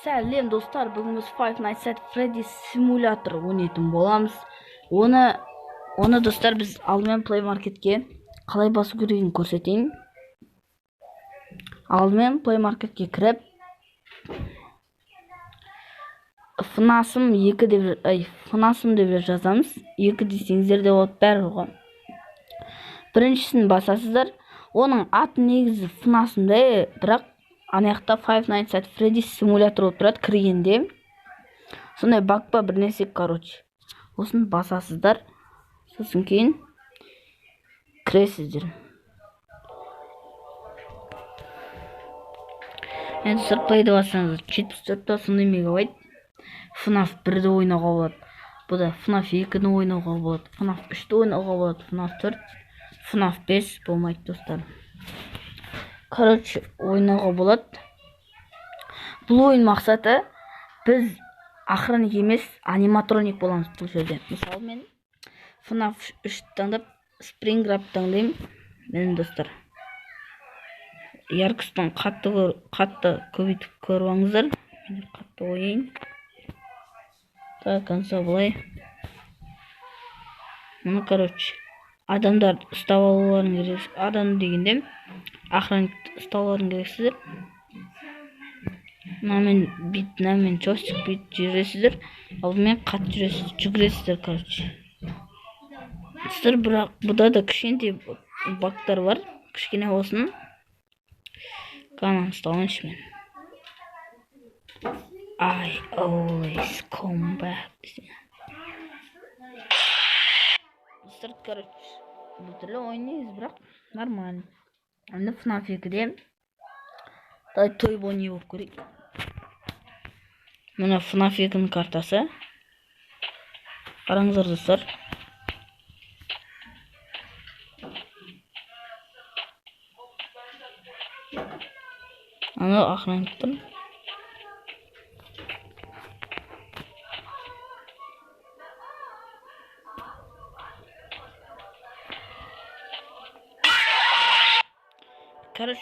Сәлем достар, бүгін біз Five Nights at Freddy's симулятор ойнайтын боламыз. Оны достар біз алдымен Play Marketке қалай басу керегін көрсетейін. Алдымен Play Marketке кіріп FNAF 2 деп, FNAF деп жазамыз. 2 десеңіздер де болады, бәрі ғой. Біріншісін басасыздар. Оның аты негізі FNAF да, бірақ ана жақта Five Nights at Freddy's симулятор болып тұрады кіргенде. Сондай баг па бір нәрсе, короче. Осыны басасыздар. Сосын кейін кіресіздер. Енді достар Play'ді бассаңыз 74 сондай мегабайт. FNAF 1-ді ойнауға болады. Бұда FNAF 2-ні ойнауға болады. FNAF 3-ті ойнауға болады. FNAF 4, FNAF 5 болмайды достар. Короче, ойнауға болады. Бұл ойын мақсаты біз охранник емес, аниматроник боламыз бұл жерде. Мысалы мен FNAF 3 таңдап Springtrap таңдаймын. Міне достар. Яркостьтан қатты көбейтіп көріп алыңыздар. Мен қатты қояйын. До конца былай. Мұны, короче, адамдар ұстап алуларың керек. Адам дегенде охранникті ұстап алуларың керексіздер. Мынамен бит, мынамен джойстик бүйтіп жүресіздер. Алдымен қатты жүресіз, жүгіресіздер, короче. Достар, бірақ бұда да кішкентай багтар бар. Кішкене болсын. Канал ұстап алайыншы мен. I always come back. Достар, короче, бұл түрлі ойын негізі, бірақ нормально. Енді FNAF 2-де давай той Бонни болып көрейік. Міне FNAF 2-нің картасы. Қараңыздар достар. Анау охранник тұр. Короче,